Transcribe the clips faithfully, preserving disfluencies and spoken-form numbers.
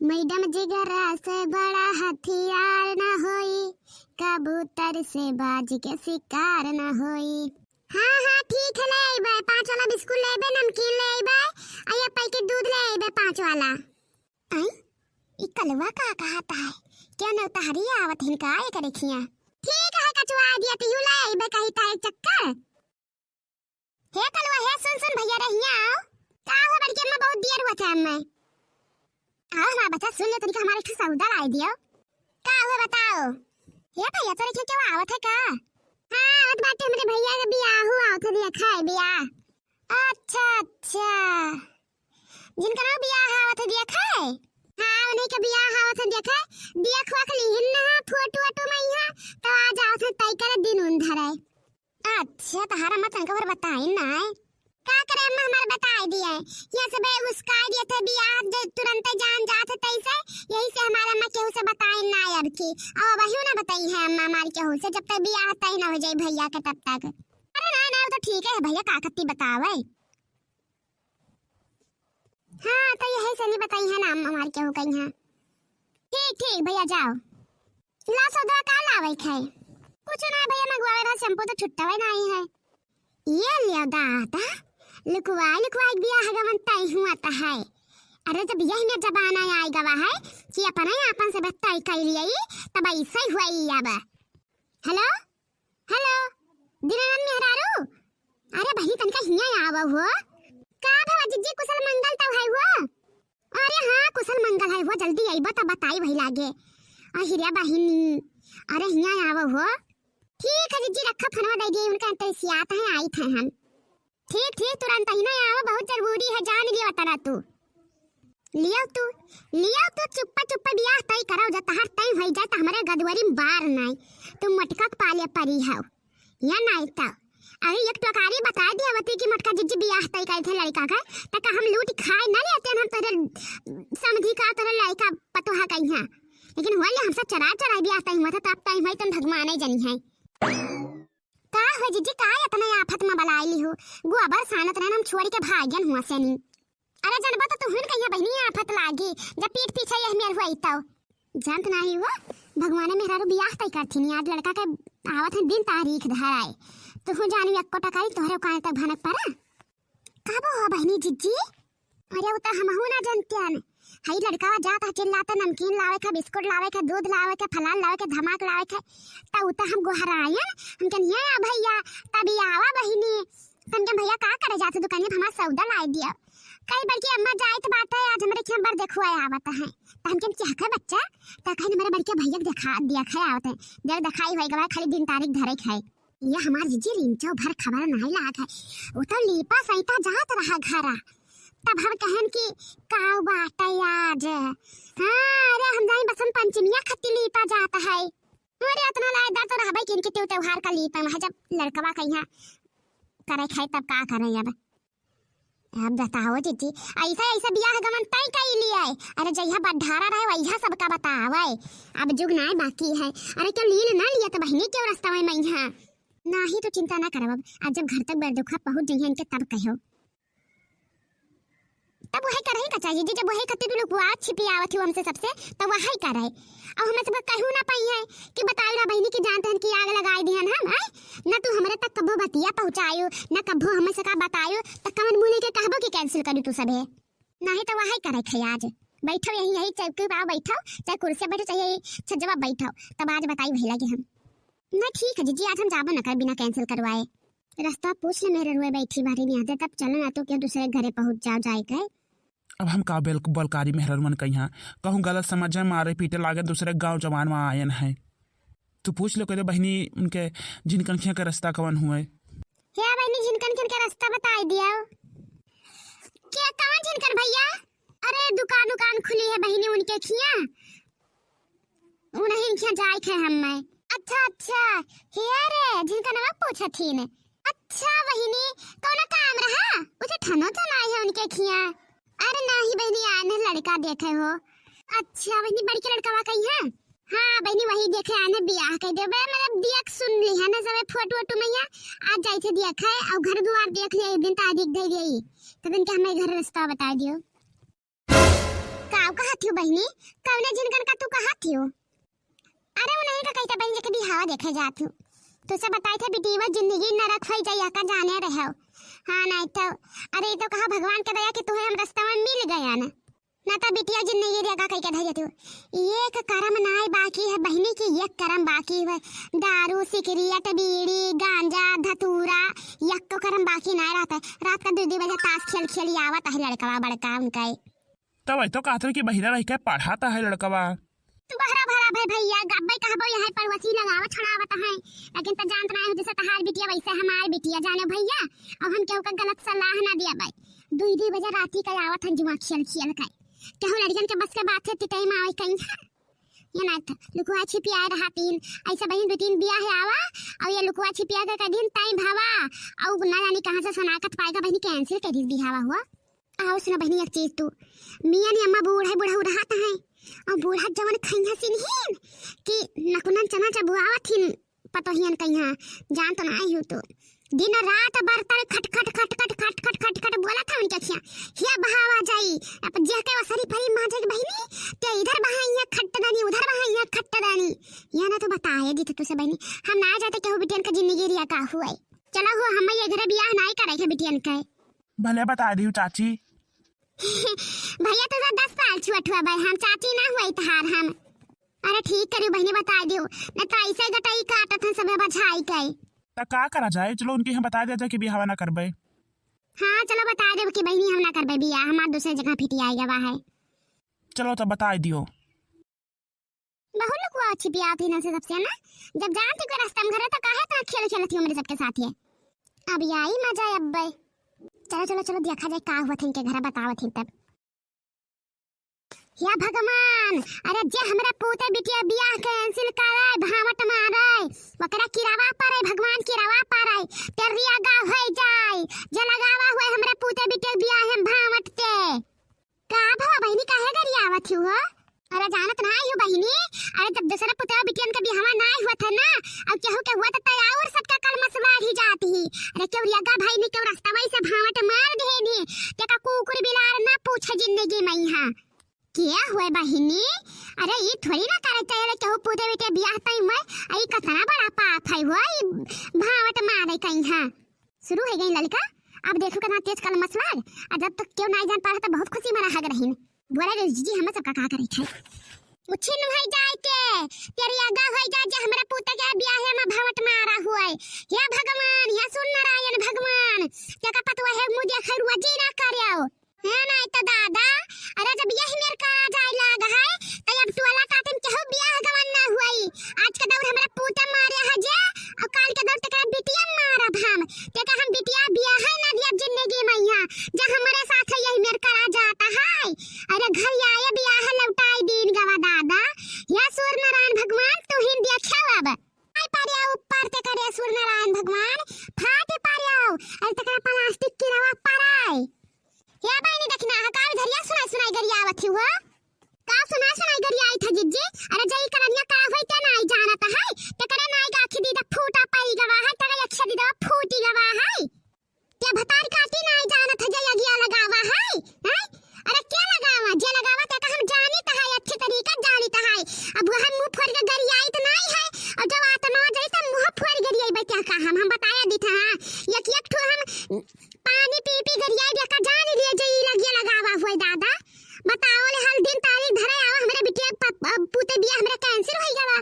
मैडम जिगरा से बड़ा हथियार न होई, कबूतर से बाज के शिकार न होई। हाँ, हाँ, ठीक है, ले अइबे, पाँच वाला बिस्कुट ले अइबे, नमकीन ले अइबे, आ ये पैकेट दूध ले अइबे, पाँच वाला। आई, ई कलुआ का कहत है? क्या नौतहरी आवत हिन का एकरे खिया? ठीक है, कचवा दिया, तिहू ले अइबे कही ता एक चक्कर। हे कलुआ, हे सुन, सुन भैया रे, हियाँ आओ। का हो बड़की अम्मा, बहुत देर होत है अम्मा। आओ हमार बच्चा, सुन ले, तनिका हमारे एक ठो सौदा लाई दियो। का हो बताओ। हे भैया, तोरे के केहू आवत है का? हाँ, आवत बाटे, हमरे भैया के बियाहू आवत है, देखा है बियाह। अच्छा, अच्छा। जिनकरो बियाह आवत है, देखा है? हाँ, उन्हीं के बियाह आवत है, देखा है? देख वाख लिहिन ना, फोटो वोटो में यहाँ, तो आ जाओ थे, तय करे दिन उन धरे। अच्छा, तहारा अम्मा तनका भर बताइन नाय। का करे अम्मा, हमार बताइ दिए। यहाँ से बे उसकाइ दिए थे बियाह, जे तुरंते जान जात है तैसे, यही से हमार अम्मा केहू से बताइन नाय अब की। अब अबहियो ना बताई है अम्मा हमार केहू से, जब तक बियाह तय ना हो जाए भैया के तब तक। अरे ना, ना, वो तो ठीक है भैया, का कत्ती बतावे। हाँ, तो यही से नहीं बताई है ना अम्मा हमार केहू कहीं है। ठीक, ठीक भैया, जाओ। ला सौदा का लावे के है? कुछ ना भैया, मंगवावे रहा शैम्पू तो छुट्टावे नाहीं है। ये लियो दादा, लुकवाई लुकवाई बियाह गवन तय हुआ त है। अरे जब यही में जमाना आइ गवा है कि अपने आपन से बस तय कर लिए, तब ऐसे ही हुआ अब। हेलो, हेलो, दीनानंद मेहरारू, अरे बहिनी तनिका हियाँ आवा हो। का भवा जिज्जी, कुशल मंगल तब है हो? अरे हाँ, कुशल मंगल है हो, जल्दी अइबो त बताई वही लागे। अहिरे बहिनी, अरे हियाँ आवा हो। ठीक है जिज्जी, रखा फोनवा दे दिए, उनका तैसियात है, आई थे हम। ठीक, ठीक, तुरंत ही ना आवा, बहुत जरूरी है, जान लियो तरा तू। लियो तू, लियो तू, चुप्पा चुप्पा बियाह तय कराओ, जब तहार तय होई जाए त हमरे गदवरी में बार नाई, तू मोटका के पाले परी हौ। या नाई त, अरे एक टोकारी बताइ दिया होती कि मोटका जिज्जी बियाह तय करे थे लड़का का, त का हम लूट खाए ना लेते हम तोरे समधी का, तोरे लड़का पतोहा कहीं है। लेकिन होले हमसे चोराइ चोराइ बियाह तय हुआ था, तब तय हुआ तन भगवान ही जनी है। का हो जिज्जी, का इतने आफत में बलाइ लिहो? गोबर सानत रहन हम छोड़ के भाग्यन हुआ से नहीं। अरे जनबा तो तुहिन कहिया बहिनी आफत लागी, जब पीठ पीछे यह मेर हुआ तो। जानत नाही हो, भगवान मेहरारू बियाह तय करथिन, आज लड़का के आवत है दिन तारीख धराए। तुहू जानू एक्को टकारी तोहरे कान तक भनक परा। कबो हो बहिनी जिज्जी? अरे उ त हमहू ना जनतियन। हई लड़का जात है चिल्लाता नमकीन लावे के, बिस्कुट लावे के, दूध लावे के, फलान लावे के, धमाक लावे के। त उ त हम गोहरायन, हम कहिया आ भैया, तभी आवा बहिनी। हम कहिया भैया का करे जात दुकानिया, हमार सौदा लाइ दिया। कई बड़की अम्मा जाइत बाटे, आज हमरे खें बर देखुआ आवत है। त हम कहिन क्या है बच्चा? त कहिन हमरे बड़के भैया के देखा दिया खाए आवत है। देर देखाई होई गवा, खाली दिन तारीख धरे खाए। ये हमार जिज्जी रिंचो भर खबर नाई लाग है। उ तो लीपा सैता जात रहा घरा। तब हम कहन कि का बाटे आज? हाँ, अरे हम जाई बसंत पंचमिया खत्ती लीपा जात है। अरे अतना लायदार तो रहबे किन के त्यों त्योहार का लीपा में है, जब लड़कवा कहिया करे खाए तब का करे अब। अब बताओ जिज्जी, ऐसा ऐसा बियाह गमन तय कई लिया है। अरे जइहा बड्ढारा रहे वइहा सबका बतावे। अब जुग नाय बाकी है। अरे क्यों लील ना लिया तो बहिनी क्यों रस्ता में मैं यहाँ? नाही तो चिंता ना करब, अब आज जब घर तक बरदुखा पहुँच जइहे इनके तब कहो। तब वही करही का चाहिए जी, जब वही खत्ती तू लुकवा छिपियावत हो हमसे सबसे, तब वही करे। अब हमें सब कहू ना पाई है कि बताओ ना बहिनी की जानते हैं कि आग लगाई दिहन हम, हैं? ना तू हमरे तक कभो बतिया पहुँचायो, ना कभो हमें से का बतायो, तो कवन मुँह लेके कहबो कि cancel करू तू सबे? नाही तो वही करे खे आज। बैठो यहीं, यही चौकी पे आओ बैठो, चाहे कुर्सी बैठो, चाहे यही छज्जवा बैठो, तब आज बताई वही लगे हम। ना ठीक है जिज्जी, आज हम जाबो ना कर बिना cancel करवाए। रास्ता पूछ ले मेरे रुए बैठी बारी नहीं आते, तब चलो ना तो क्यों दूसरे घरे पहुँच जाओ जाए के। अब हम का बेल-, बलकारी मेहरर मन कहिया, कहूँ गलत समझे मारे पीटे लागे दूसरे गाँव जवान में आयन है। तू पूछ लो कहते बहिनी उनके झिनकनखिया के रास्ता कवन हुए? हे बहिनी झिनकनखिया के रास्ता बताई दियो। के कवन झिनकन भैया? अरे दुकान उकान खुली है बहिनी उनके खिया। उन्हीं के जाए खे हम्मे। अच्छा, अच्छा। हे रे, झिनकनवा पूछथिन। अच्छा बहिनी, कौनो काम रहा? उसे ठनो तो नाई है उनके खिया। अरे नाही बहिनी, आने लड़का देखे हो। अच्छा बहिनी, बड़के लड़कवा कहीं है? हाँ बहिनी, वही देखे आने बियाह कह देबे, मतलब दिया के सुन ली है ना, सबे फोटो वोटो मैया। आज जाए थे दिया खाए और घर दुआर देख लिया, एक दिन तारीख दे गई, तो दिन के हमें घर रास्ता बता दियो। का अब कहत हियो बहिनी, कौने झिनकन का तू कहत हियो? अरे, उन्हीं का कहित बहिनी के बिहावा देखे जात हियो। तुसे बताई थे बिटिया जिंदगी नरक होइ जाई, का जाने रहो। हाँ, नहीं तो, अरे, ई तो कहा भगवान के दया कि तुहे हम रस्ता में मिल गया ना। ना तो बिटिया जिंदगी रे का कहि के धर जाती हो। एक करम नाय बाकी है बहिनी की, एक करम बाकी है। दारू, सिगरेट, बीड़ी, गांजा, धतूरा, यक्को करम बाकी नाय रहत है। रात का दू दू बजे ताश खेल खेल आवत है लड़कवा बड़का उनका। तब वही तो कहत रहे कि बहिरा रह के पढ़त है लड़कवा। तू बहरा भरा भे भैया, गब्बे कहबो यहाँ पड़ोसी लगावत छुड़ावत है, लेकिन तो जानत नाय हो जैसे तहार बिटिया वैसे हमार बिटिया जाने भैया। अब हम केहू का गलत सलाह ना दिया भाई। दुई दुई बजे राती का आवत हन जुआ खेल खेल के। केहू लड़िकन के बस के बात है, तितई में आवे कहीं है। ये ना था, लुकुआ छिपिया रहा तीन, ऐसा बहिन दो तीन बिया है आवा, और ये लुकुआ छिपिया के कह दिन टाइम भावा, और ना जानी कहाँ से सनाकत पाएगा बहिनी cancel कर दी बिहावा हुआ। आओ सुना बहिनी एक चीज तू, मियाँ ने अम्मा बूढ़ा बूढ़ा रहत है, और बूढ़ा जवन खइहा सिनहीन कि नकुनन चना चबुआवत हिन, पतोहियन कहिया, जान तो ना आई हूँ तो। दिन रात बर्तन खट खट खट खट बोला था उनके खिया। हिया बहावा जाई, अब जेह के वसरी फरी माजे के बहिनी, ते इधर बहाइया खट दानी, उधर बहाइया खट दानी। या ना तो बताए दी तो तुसे बहिनी, हम ना जाते केहू बिटियन का जिंदगी रिया का हुआ। चलो हो, हम ये घरे बियाह नाई करे के बिटियन के। भले बता दियो चाची। भैया तो दस साल छुअट हुआ भाई, हम चाची ना हुआ तहार हम। अरे ठीक करियो बहिनी, बता दियो, न तो ऐसे गटई काटत हैं सबे बझाई के। त का करा जाए, चलो उनके हम बता दिया जाए कि बियाहवा ना करबे। हाँ चलो बता देब कि बहिनी हम ना करबे बियाह, हमार दूसरे जगह फिटी आई गवा है। चलो तब बता दियो। बहुत लोग हुआ अच्छी बियाह थी ना से सबसे ना, जब जानती कोई रास्ता में घर है तो काहे इतना खेल खेलत ही हमरे सबके साथ है। अब आई मजा अब्बे। चलो चलो चलो देखा जाए का हुआ था इनके घर बतावत ही तब। या भगवान, अरे जे हमरा पूते बिटिया बियाह cancel करे, भावट मारे, ओकरा किरावा पारे, भगवान किरावा पारे, तेरिया गा होई जाए, जे लगावा हुए हमरा पूते बिटिया बियाह हम भावट ते। का भवा बहिनी, काहे गरियावत हियो हो? अरे जानत ना आयु बहिनी, अरे जब दूसरा पुतवा बिटियन के बियाहवा ना हुआ था ना, अब केहू के हुआ था तो और सबका कलमस मार ही जाती ही। अरे केहू रिया गा भाई ने केहू रास्ता वही से भावट मार देनी, तेका कुकुर बिलार ना पूछे जिंदगी में यहाँ। के हुए बहिनी? अरे, ई थोड़ी ना करे चाहिए रे, केहू पूते बेटे बियाह तई में, ई कतना बड़ा पाप है वो, ई भावट मारे कहीं, हाँ। शुरू हो गई लड़का, अब देखो कितना तेज कलमस लाग, आ जब तक केहू नाई जान पा रहा तो बहुत खुशी मना हग रहीन। बोला रे जीजी, हम सबका का करे थे? उछिन होई जाए के, तेरी आगा होई जाए जे हमरा पूते के बियाह में भावट मारा हुए। हे भगवान, हे सुन नारायण भगवान, तेका पतवा है मुझे खरुआ जी ना करियो। है नाई तो दादा, अरे जब यही मेर करा जाए लाग है, तो अब टोला काटे में केहू बियाह गवन ना हुई। आज के दौर हमरा पूते मारे है जे, और काल के दौर तेकरा बिटिया मारब हम। तेका हम बिटिया बियाह है ना दिया जिंदगी में यहाँ, जे हमारे साथ यही मेर करा जाता है। अरे घर आए बियाह लौटाई दीन गवा दादा। या सूर्य नारायण भगवान तू ही देखे अब। आई पारे ऊपर ते करे सूर्य नारायण भगवान, फाटे पारे आओ। अरे तेकरा प्लास्टिक की रवा पाराए। या बहिनी, देखी ना, हकार धरिया सुनाई सुनाई गरियावत ही हुआ। का सुनाई सुनाई गरियाई था जिज्जी? अरे जई करनिया का होई ते नाई जानत है। ते करे नाई का आखी दीदा फूटा पाई गवा है, तेरे अक्षर दीदा फूटी गवा है। ते भतार काटी नाई जानत है, जई अगिया लगावा है, हैं? अरे के लगावा? जे लगावा ते का हम जानी त है, अच्छे तरीका जानी त है। अब वह मुंह फोड़ के गरियाई त नाई है, और जब आत्मा जाई त मुंह फोड़ गरियाई बे क्या का हम, हम बताया दी था, हाँ। एक एक ठो हम पानी पी पी गरियाई बेका जान लिए जे ई लगिया लगावा हुए दादा। बताओ ले हल दिन तारीख धरे आवा हमरे बिटिया प-, प-, पूते बिया हमरे cancel होई गवा।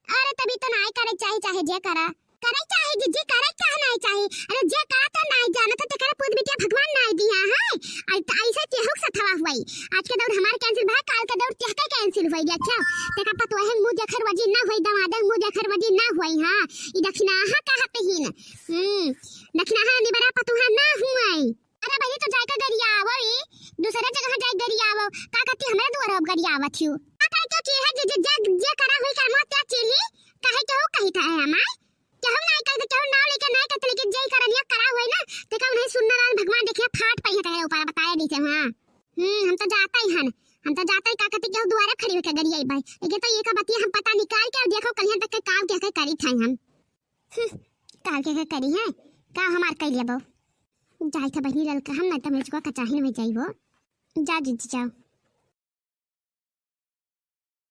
अरे तभी तो नाई करे चाहे, चाहे जे करा। करे चाहे जिज्जी करे चाहे नाई चाहे। अरे जे करा तो नाई जाना तो तेकरा पूत बिटिया भगवान नाई दिया है। आई त ऐसे केहू के सथवा हुई। आज के दौर हमार cancel भाई, काल के दौर तेह के cancel हुई। अच्छा, तेका पतवा है मुंह देखर वजी ना हुई, दमाद है मुंह देखर वजी ना हुई। हाँ, ई दक्षिणाहा कहत हीन। हम्म, दक्षिणाहा निबरा पतुहा ना हुई। अरे बहिनी, तो जाए का गरियावो, ई दूसरे जगह जाए गरियावो। का कहती हमरे दुआर अब गरियावत हियो? का करे क्यों चीज है, जे, जे, जे, जे करा हुई कर्मा त्या चीज ही, काहे क्यों कही था है हमार? केहू नाई कही तो केहू नाव लेके नाई कहते, लेकिन जे करनिया करा हुई ना, ते का उन्हें सुन नारायण भगवान देखिए फाट पाई है तेरे ऊपर, बताया दी थे, हाँ। हम्म, हम तो जाता ही हन, हम तो जाता ही का कहती केहू दुआरे खड़ी होके गरियाई भाई। लेकिन तो ये का बतिया हम पता निकाल के और देखो कलियन तक के काम क्या क्या करी था हम। हम्म, काल के का करी है, का हमार कई लेबो। जाई था बहिनी ललका हम, नहीं तो मेरे को कचाहिन हो जाई वो। जा जीजी जाओ।